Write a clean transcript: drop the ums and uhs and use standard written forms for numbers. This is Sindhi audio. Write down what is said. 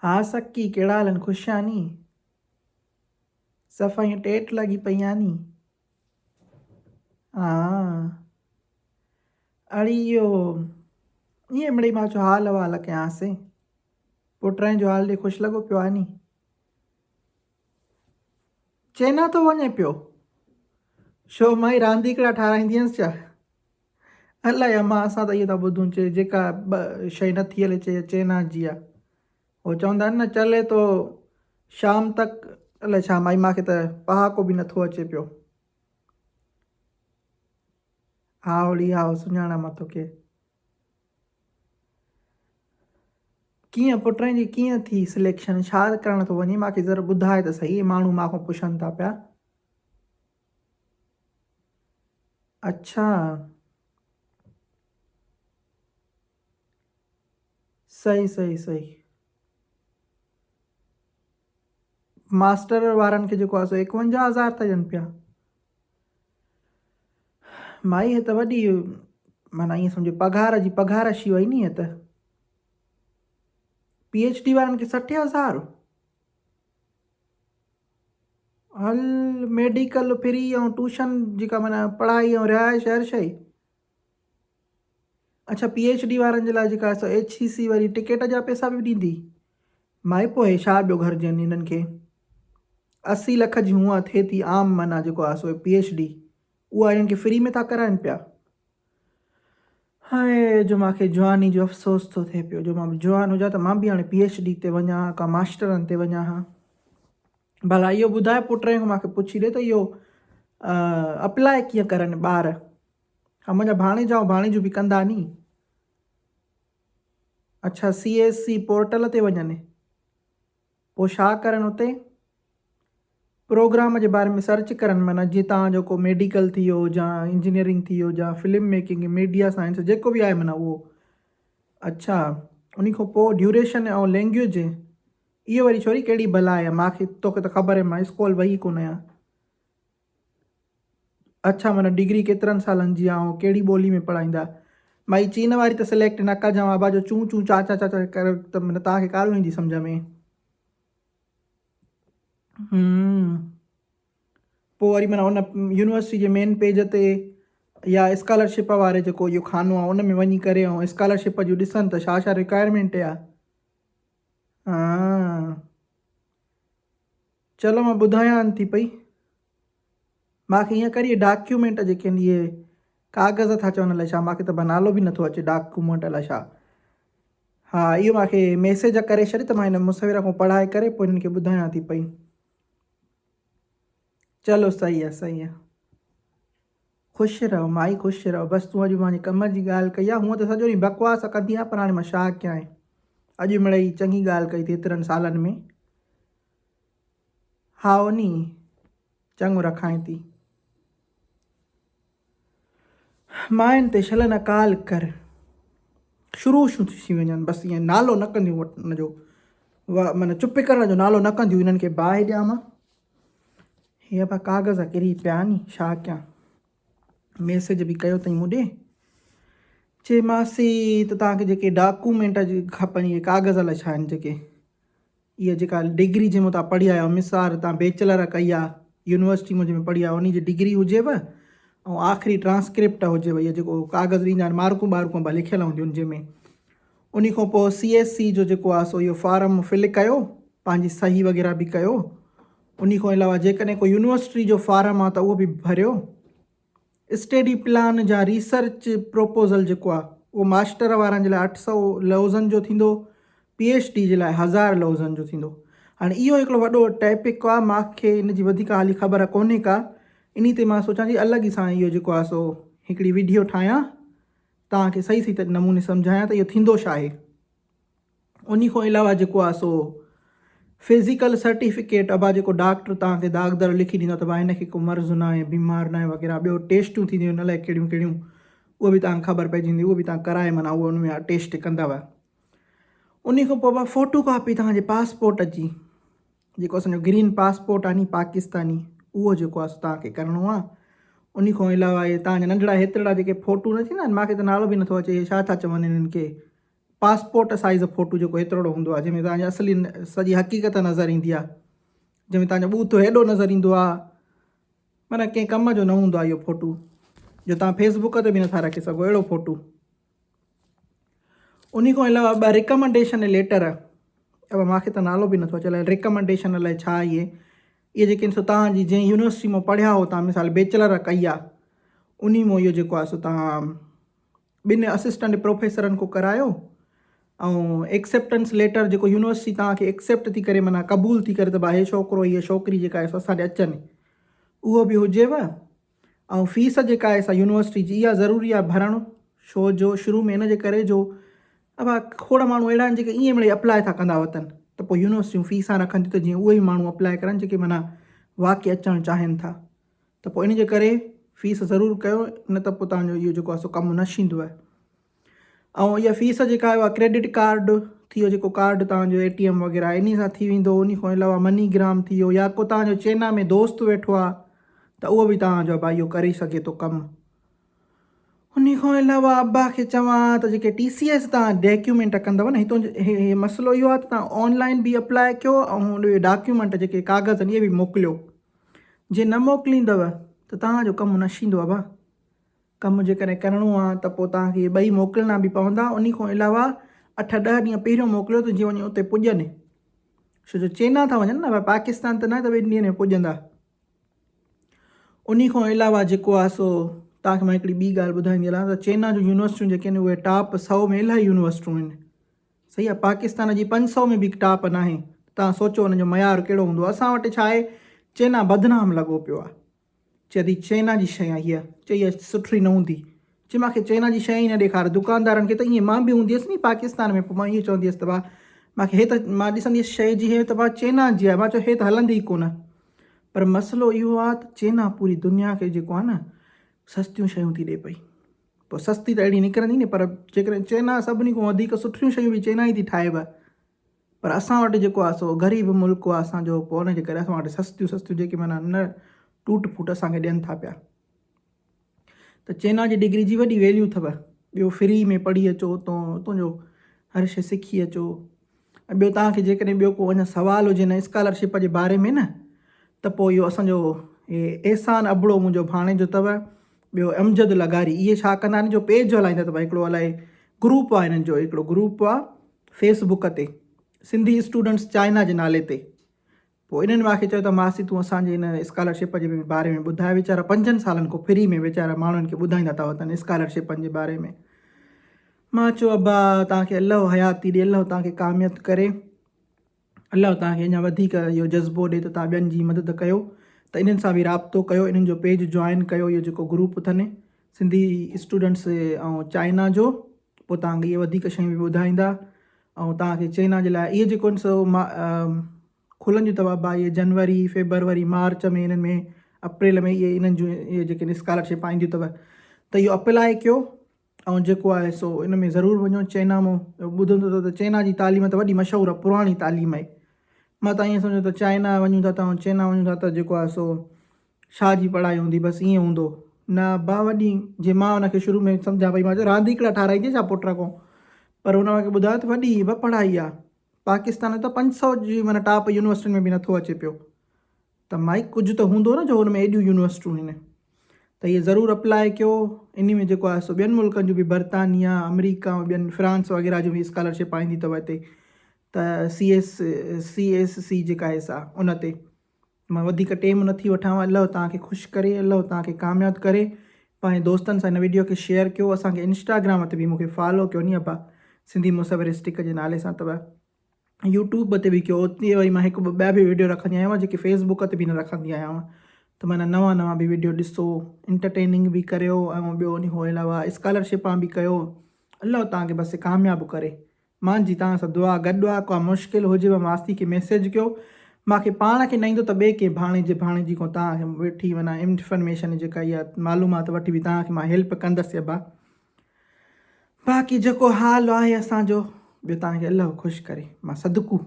ها سڪي ڪهڙا حال آهن خوش آهين ني؟ صفا ائين ٽيٽ لڳي پئي آهي ني. ها اڙي اهو ائين مڙئي مان چيو حال احوال ڪيانس. پٽ جو حال ڏي خوش لڳو پيو آهي ني. چينا ٿو وڃي پيو. شو مائي رانديڪڙا ٺاراهيندينس ڇا؟ الائي امان اسان ته اهو ٿا ٻڌون چي جيڪا شيء نه ٿي هلي چي چينا جي آ. هو چوندا آهن نه چلي تو شام تڪ الائي ڇا مائي ماکي ته پهاڪو به نٿو اچي پيو. ها اڙي ها سڃاڻان مان توکي. ڪيئن پٽ جي ڪيئن ٿي سليڪشن ڇا ڪرڻ ٿو وڃي ماکي ذرا ٻڌاء ته سهي ماڻهو مان کان پڇن ٿا پيا. اڇا صحيح صحيح صحيح ماسٽر وارن کي جيڪو آهي سو 51000 ٿا ڏين پيا. مائي هي ته وڏي معنيٰ ائين سمجهو پگهار جي پگهار اشي وئي ني هي ته پي ايڇ ڊي وارن کي 60000 هل ميڊيڪل فري ۽ ٽيوشن جيڪا معنيٰ پڙهائي ۽ رهائش هر شيء اڇا پي ايڇ ڊي وارن جي لاء جيڪا سو ايڇ سي سي واري ٽڪيٽ جا پئسا به ڏيندي مائي پوء ڇا ٻيو گهرجن هنن کي 80 لک جي هونء ٿئي ٿي عام معنيٰ جيڪو آهي سو پي ايڇ ڊي اها هنن کي فري ۾ ٿا ڪرائن پيا هاء جو مانکي جواني جو افسوس ٿو ٿئي پيو جو مان به جوان هجان ته مان به هاڻي پي ايڇ ڊي تي وڃان ها ڪا ماسٽرن تي وڃان ها ڀلا اهو ٻڌاء پٽ کان مانکي پڇي ڏي ته اهو اپلاء ڪيئن ڪرن ٻار ها منهنجا ڀاڻيجا ۽ ڀاڻيجون به ڪندا ني. اڇا سي ايس سي پورٽل تي وڃن پوء ڇا ڪرن اتي پروگرام جي باري ۾ سرچ ڪرن معنيٰ جي توهان جو ڪو ميڊيڪل ٿي ويو يا انجنيئرنگ ٿي ويو يا فلم ميڪنگ ميڊيا سائنس جيڪو به آهي معنيٰ اهو اڇا ان کان پوء ڊيوريشن ۽ لينگويج اهو وري ڇوري ڪهڙي بلا آهي مانکي توکي ته خبر آهي مان اسڪول وئي ڪونه آهيان اڇا معنيٰ ڊگري ڪيترن سالن جي آ ۽ ڪهڙي ٻولي ۾ پڙهائيندا. مائي چين واري ته سليڪٽ نه ڪجان بابا جو چون چون چا چا چا چا ڪر ته معنيٰ توهان کي ڪارو ايندي سمجهه ۾. هم پوء وري معنيٰ ان يونيورسٽي جي مين پيج تي يا اسڪالرشپ واري جيڪو اهو خانو آ ان ۾ وڃي ڪري ۽ اسڪالرشپ جون ڏسن ته ڇا ڇا رڪوائرمينٽ آ. ها چلو مان ٻڌايان ٿي پئي. ماکي ائين ڪر اهي ڊاڪيومينٽ جيڪي آهن اهي ڪاغذ ٿا چون الائي ڇا ماکي ته نالو به نٿو اچي ڊاڪيومينٽ الائي ڇا ها اهو ماکي ميسيج ڪري ڇڏ ته مان هن مصور کان پڙهائي ڪري پوء هنن کي ٻڌايان ٿي پئي چلو صحيح آهي صحيح آهي خوش رهو مائي خوش رهو بس تون اڄ مانجي ڪم جي ڳالهه ڪئي آهي هونء ته سڄو ڏينهن بڪواس ڪندي آهيان پر هاڻي مان ڇا ڪيان اڄ مڙئي چڱي ڳالهه ڪئي ٿي ايترن سالن ۾ هائو ني چڱو رکانء ٿي. ماين تي شل نه ڪال ڪر. شروع شون ٿي وڃن بس ائين نالو نه ڪنديون ان جو معنيٰ چپ ڪرڻ جو نالو نه ڪنديون انهن کي باهه ڏيان مان. هي ابا ڪاغذ ڪري پيا ني ڇا ڪيان. ميسيج به ڪيو اٿئي مون ڏي. چي ماسي ته توهان کي جيڪي ڊاڪومينٽ کپن اهي ڪاغذ الائي ڇا آهن جيڪي اها جيڪا ڊگري جنهن مان توهان پڙهي آيا آهيو مثال توهان بيچلر ڪئي آهي يونيورسٽي مان جنهن ۾ پڙهي آيا آهيو انهي جي ڊگري هجيو ۽ آخري ٽرانسڪرپٽ هجيو اها جيڪو ڪاغذ ڏيندا آهن مارڪون ٻارڪون به لکيل هونديون آهن جنهن ۾ انهي کان پوء سي ايس سي جو جيڪو آهي سو اهو فارم فل ڪيو پنهنجي صحيح وغيره به ڪيو انهي کان علاوه جيڪڏهن ڪو يونيورسٽي جو فارم آهي ته اهو به ڀريو اسٽيڊي پلان يا ريسرچ پروپوزل جيڪو آهي اهو ماسٽر وارن جي لاء 800 لوظن جو ٿيندو پي ايڇ ڊي جي لاء 1000 لوظن جو ٿيندو هاڻي اهو هڪڙو وڏو ٽاپڪ آهي مان کي ان جي وڌيڪ حالي خبر ڪونهي ڪا انهي تي مان سوچان ٿي الڳ ئي سان اهو جيڪو آهي سو هڪڙي ويڊيو ٺاهيان توهان کي صحيح صحيح نموني سمجهايان ته اهو ٿيندو ڇا آهي انهي کان علاوه جيڪو آهي سو فزيڪل سرٽيفڪيٽ ابا جيڪو ڊاڪٽر توهان کي داغ در لکي ڏيندو ته ڀا هن کي ڪو مرض ناهي بيمار ناهي وغيره ٻيو ٽيسٽون ٿينديون آهن الائي ڪهڙيون ڪهڙيون اهو به توهان کي خبر پئجي ويندي اهو به توهان ڪرائي معنيٰ اهو ان ۾ ٽيسٽ ڪندؤ انهي کان پوء ابا فوٽو ڪاپي توهان جي پاسپورٽ جي جيڪو اسان جو گرين پاسپورٽ آهي ني پاڪستاني اهو جيڪو آهي سو توهان کي ڪرڻو آهي انهي کان علاوه اهي توهان جا ننڍڙا هيترڙا جيڪي فوٽو نه ٿيندا آهن مانکي ته نالو به نٿو اچي اهي ڇا ٿا چون انهن کي. پاسپورٽ سائيز فوٽو جيڪو هيتروڙو هوندو آهي جنهن ۾ توهان جي اصلي سڄي حقيقت نظر ايندي آهي جنهن ۾ توهان جو ٻوٿ هيڏو نظر ايندو آهي معنيٰ ڪنهن ڪم جو نه هوندو آهي اهو فوٽو جو توهان فيس بڪ تي به نٿا رکي سگهو اهڙو فوٽو. انهي کان علاوه ٻه ريڪمنڊيشن ليٽر ابا مانکي ته نالو به نٿو اچي الائي ريڪمنڊيشن الائي ڇا اهي اهي جيڪي آهن سو توهان جي جنهن يونيورسٽي مان پڙهيا هو توهان مثال بيچلر ڪئي آهي انهي مان اهو جيڪو آهي سو توهان ٻن اسسٽنٽ پروفيسرن کان ڪرايو ۽ ايڪسيپٽنس ليٽر جيڪو يونيورسٽي توهان کي ايڪسيپٽ ٿي ڪري معنيٰ قبول ٿي ڪري ته ڀا هي ڇوڪرو هي ڇوڪري جيڪا آهي سو اسان ڏي اچن اهو به هجيو ۽ فيس جيڪا آهي سا يونيورسٽي جي اها ضروري آهي ڀرڻ ڇو جو شروع ۾ ان جي ڪري جو ابا کوڙ ماڻهو اهڙا آهن جيڪي ائين مڙئي اپلاء ٿا ڪندا وتن ته پوء يونيورسٽيون فيسان رکن ٿيون ته جيئن اهي ئي ماڻهو اپلاء ڪرن جيڪي معنيٰ واقعي اچڻ چاهين ٿا ته پوء ان جي ڪري فيس ضرور ڪيو نه ته پوء تنهنجو اهو جيڪو آهي سو ڪم نه ٿيندو آهي. ۽ اها فيس جيڪا آهي اها ڪريڊٽ ڪارڊ ٿي ويو جيڪو ڪارڊ توهان جو اي ٽي ايم وغيره انهي سان ٿي ويندو انهي کان علاوه مني گرام ٿي ويو يا ڪو توهان جو چينا ۾ دوست ويٺو آهي ته اهو به توهان جو ابا اهو ڪري سگهي ٿو ڪم انهي کان علاوه ابا کي چوان ته جيڪي ٽي سي ايس توهان ڊاڪيومينٽ ڪندو نه هتو هي مسئلو اهو آهي ته توهان آن لائن به اپلاء ڪيو ۽ ڊاڪيومينٽ جيڪي ڪاغذ آهن اهي به موڪليو جي نه موڪليندو ته توهان جو ڪم نه ٿيندو ابا ڪم جيڪڏهن ڪرڻو آ ته پوء توهان کي اهي ٻئي موڪلڻا به پوندا. انهي کان علاوه اٺ ڏهه ڏينهن پهريون موڪليو ته جيئن وڃي اتي پڄن. ڇو جو چينا ٿا وڃن نه ڀاء پاڪستان ته ناهي ته ٻن ڏينهن ۾ پڄندا. انهي کان علاوه جيڪو آ سو توهان کي مان هڪڙي ٻي ڳالهه ٻڌائيندي هلان ته چينا جون يونيورسٽيون جيڪي آهن اهي ٽاپ سئو ۾ الاهي يونيورسٽيون آهن. صحيح آ پاڪستان جي 500 ۾ به ٽاپ ناهي. توهان سوچو انهن جو معيار ڪهڙو هوندو. اسان وٽ ڇا آهي چينا بدنام لڳو پيو آ. چئي ٿي چئنا جي شيء آهي هيء. چئي اها سٺي نه هوندي. چئي مان کي چئنا جي شيء ئي نه ڏيکار. دڪاندارن کي ته ائين مان به هوندي هيس ني پاڪستان ۾ پوء مان ائين چوندي هيس ته ڀاء مان کي هي ته مان ڏسندي هيس شيء جي هي ته ڀاء چئنا جي آهي. مان چيو هي ته هلندي ئي ڪونه. پر مسئلو اهو آهي ته چئنا پوري دنيا کي جيڪو آهي نه سستيون شيون ٿي ڏي پئي. پوء سستي ته اهڙي نڪرندي نه پر جيڪڏهن چئنا سڀني کان وڌيڪ سٺيون شيون به چئنا ئي ٿي ٺاهي به. پر اسان وٽ جيڪو آهي سو غريب ملڪ آهي اسان جو پوء ان جي ڪري اسان وٽ سستيون سستيون جيڪي معنيٰ نه ٽوٽ ڦوٽ اسان کي ڏين ٿا پيا ته چينا جي ڊگري جي وڏي ويليو اٿو ٻيو فري ۾ پڙهي اچو اتو اتو جو هر شي سکي اچو ۽ ٻيو توهان کي جيڪڏهن ٻيو ڪو اڃا سوال هجي نه اسڪالرشپ جي باري ۾ نه ته پوء اهو اسان جو احسان ابڙو منهنجو ڀاڻيجو اٿو ٻيو امجد لغاري اهي ڇا ڪندا آهن جو پيج هلائيندا اٿو هڪڙو الائي گروپ آهي هنن جو هڪڙو گروپ آهي فيس بڪ تي سنڌي اسٽوڊنٽس چائنا جي نالي تي پوء انهن ماکي چيو ته ماسي تون اسان جي ان اسڪالرشپ جي باري ۾ ٻڌاء ويچارا پنجن سالن کان فري ۾ ويچارا ماڻهن کي ٻڌائيندا ٿا وتن اسڪالرشپن جي باري ۾ مان چيو ابا توهان کي الله حياتي ڏي الله توهان کي ڪاميت ڪري الله توهان کي اڃا وڌيڪ اهو جذبو ڏي ته توهان ٻين جي مدد ڪيو ته انهن سان به رابطو ڪيو انهن جو پيج جوائن ڪيو اهو جيڪو گروپ اٿن سنڌي اسٽوڊنٽس ۽ چائنا جو پوء توهان کي اهي وڌيڪ شيون به ٻڌائيندا ۽ توهان کي چائنا جي لاء اهي جيڪو آهن سو کلنديون اٿو ابا اهي جنوري فيبروري مارچ ۾ انهن ۾ اپريل ۾ اهي انهن جون اهي جيڪي اسڪالرشپ آئينديون اٿو ته اهو اپلاء ڪيو ۽ جيڪو آهي سو ان ۾ ضرور وڃو چينا مون ٻڌندو ته چينا جي تعليم ته وڏي مشهور آهي پراڻي تعليم آهي مان ته ائين سمجهو ته چائنا وڃون ٿا ته چينا وڃون ٿا ته جيڪو آهي سو شاهه جي پڙهائي هوندي بس ائين هوندو نه با وڏي جي مان ان کي شروع ۾ سمجهان پئي مان چيو رانديڪڙا ٺاراهيندي ڇا پٽ کان پر ان مونکي ٻڌايو ته وڏي به پڙهائي آهي پاڪستان ۾ ته 500 جي معنيٰ ٽاپ يونيورسٽين ۾ به نٿو اچي پيو ته مائي ڪجهه ته هوندو نه جو ان ۾ ايڏيون يونيورسٽيون آهن ته اهي ضرور اپلاء ڪيو انهي ۾ جيڪو آهي سو ٻين ملڪن جون به برطانيا آمريڪا ۽ ٻين فرانس وغيره جون به اسڪالرشپ آئيندي اٿو هتي ته C S C S C جيڪا آهي سا ان تي مان وڌيڪ ٽيم نٿي وٺان الله توهان کي خوش ڪري الله توهان کي ڪامياب ڪري پنهنجي دوستن سان هن ويڊيو کي شيئر ڪيو اسان کي انسٽاگرام تي به مونکي فالو ڪيو ني ابا سنڌي مصور اسٽڪ جي نالي سان اٿو يوٽيوب تي به ڪيو اتي وري مان هڪ ٻه ٻيا به ويڊيو رکندي آهيان جيڪي فيس بڪ تي به نه رکندي آهيان ته معنيٰ نوان نوان به ويڊيو ڏسو انٽرٽيننگ به ڪريو ۽ ٻيو ان کان علاوه اسڪالرشپان به ڪيو الله توهان کي بس ڪامياب ڪري مانجي توهان سان دعا گڏ آ ڪا مشڪل هجي ماسي کي ميسيج ڪيو مانکي پاڻ کي نه ايندو ته ٻئي ڪنهن ڀاڻيجي ڀاڻيجي کان توهان کي وٺي معنيٰ انفرميشن جيڪا اها معلومات وٺي به توهان کي مان هيلپ ڪندس ابا باقي جيڪو حال آهي اسان جو ٻيو توهان کي الله خوش ڪري مان صدقو.